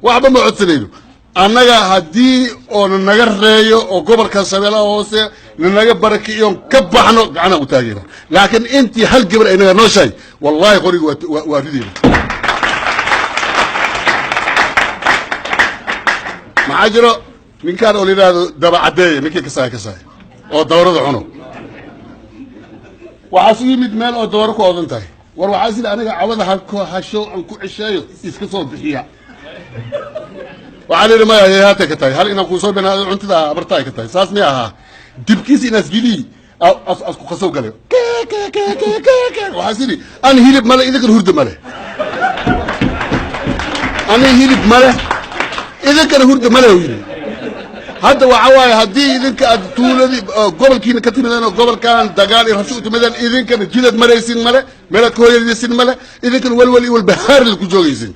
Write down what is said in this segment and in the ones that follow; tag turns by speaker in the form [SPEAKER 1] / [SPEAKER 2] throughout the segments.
[SPEAKER 1] Waxba ma codsanayno annaga. Haddii oo nanaga reeyo oo gobolka Shabeellaha Hoose nanaga barakiciyoon ka baxno, gacanaan u taagayna. Laakiin intii hal gabar ay naga nooshahay, wallahi qoriga waa ridayna. Maxaa jiro? Ninkaan oo la yidhaahdo daba caddeeye, ninkii kasaaya kasaaya oo dawrada cuno, waxaa su yimid meel oo dawro ku odan tahay. War, waxaa sida aniga cawada halko hasho aan ku cesheeyo iska soo bixiya. Waxaa la yidhi, maya, heehaatay ka tahay hal inaan kuusoo binaado cuntada abarta ay ka tahay. Saas miya ahaa dibkiisa inaas geliyi asku qasow galay. Waxaa sidhi, an hilib male, idinkan hurda male. Ani hilib male, idinkana hurda male, u yidhi. Hadda waxa waaye, haddii idinka aad tuuladii gobolkiina ka timideen oo gobolkan dagaal iyo rabsho u timideen, idinkana jidad maraysin male, meelaad ka hoyaysin male, idinkana welwel iyo walbahaar ku joogaysin.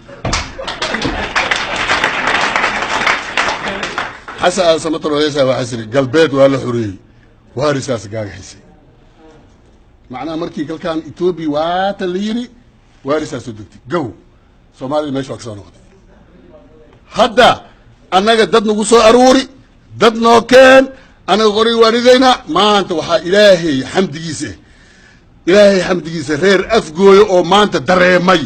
[SPEAKER 1] Xasan Aadan Samatar heesaa waxaa siri, galbeed waa la xoreeyey, waarisaas gaagaxisay. Macnaha markii kalkaan Etoobiya waatan la yidhi, waarisaa soo degtay gow, Soomaalida meesha waa ka soo noqotay. Hadda annaga dad nagu soo aruuri, dad noo keen, annaga qoriga waa ridaynaa. Maanta waxaa Ilaahay xamdigiisa, Ilaahay xamdigiisa, reer Afgooyo oo maanta dareemay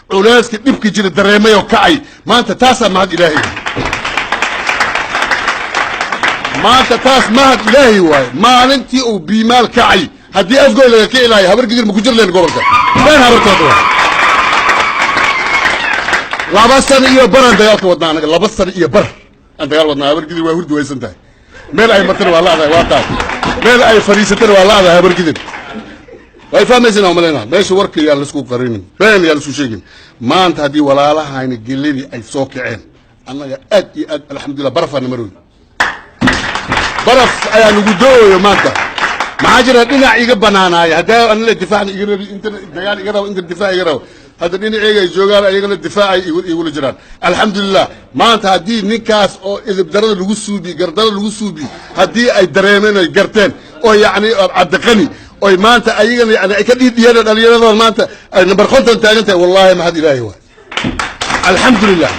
[SPEAKER 1] culeyska dhibka jira, dareemay oo kacay maanta. Taasaa mahad Ilaahay. Maanta taas mahad Ilaahay waaye. Maalintii uu Biimaal kacay, haddii Afgooy laga kici lahay, Habar Gidir ma ku jir leen gobolka? Been habartooda waay. 2 sano iyo bar aan dagaalka wadnaa anaga, 2 sano iyo bar aan dagaal wadnaa. Habar Gidir waa hurdi waysan tahay, meel ay martana waa la'dahay, waa tahay meel ay fadhiisatana waa la'dahay. Habar Gidir way fahmaysan aan malaynaa. Meesha warka yaan laisku qarinin, been yaan laisku sheegin. Maanta haddii walaalahayna geladii ay soo kaceen, annaga aad iyo aad, alxamdulillah, barafaa namarooy, baraf ayaa nagu dooyo maanta. Maxaa jira? Dhinac iga banaanaaya haddaa anila difaacna iga rabi, intana dagaal iga rabo, intana difaac iga rabo. Hadda dhinaceyga ay joogaan, ayagana difaacay igula jiraan, alxamdulilah. Maanta haddii ninkaas oo idib darada lagu suubiye, gardarada lagu suubiye, haddii ay dareemeen, ay garteen oo yacni Cabdiqani oy maanta ayagana yani ay ka dhiidhiyeen, dhalinyaradooda maanta ay number 50 taagan tahay, wallahi mahad Ilaahi waay, alxamdulilah.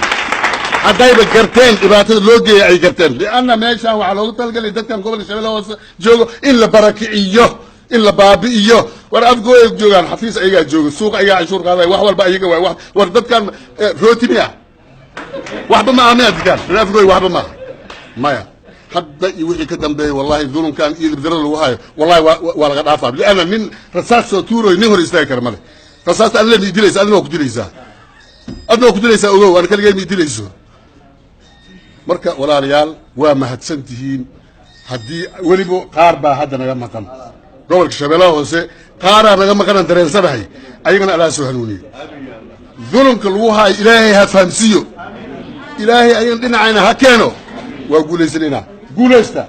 [SPEAKER 1] Haddayba garteen dhibaatada loo geeya ay garteen, lianna meeshaan waxaa loogu talagalay dadkan gobolka Shabeelle Hoose joogo in la barakiciyo, in la baabi'iyo. War, Afgooya joogaan, xafiis ayagaa jooga, suuq ayagaa canshuur qaaday, wax walba ayaga waay. War, dadkan rooti miya? Waxba ma aha miya? Dadkan reer Afgooy waxba maaha maya. Hadda iyo wixii ka dambeeyay, wallahi dulumkan iyo dibdarada lagu hayo, wallahi waa laga dhaafaa, lianna nin rasaas soo tuuroy nin hor istaagi kara male. Rasaasta adila ma idilaysa, adina waa ku dilaysaa, adna waa ku dilaysaa. Ogow, ana kaligay ma idilayso. Marka walaalayaal, waa mahadsan tihiin. Haddii weliba qaar baa hadda naga maqan gobolka Shabeellaha Hoose, qaaraa naga maqanaan dareensanahay, ayagana Allaha soo hanuuniyo. Dulumka lagu haayo Ilaahay ha fahamsiiyo, Ilaahay ayagana dhinacayna ha keeno. Waa guulaysanaynaa, guulaysta.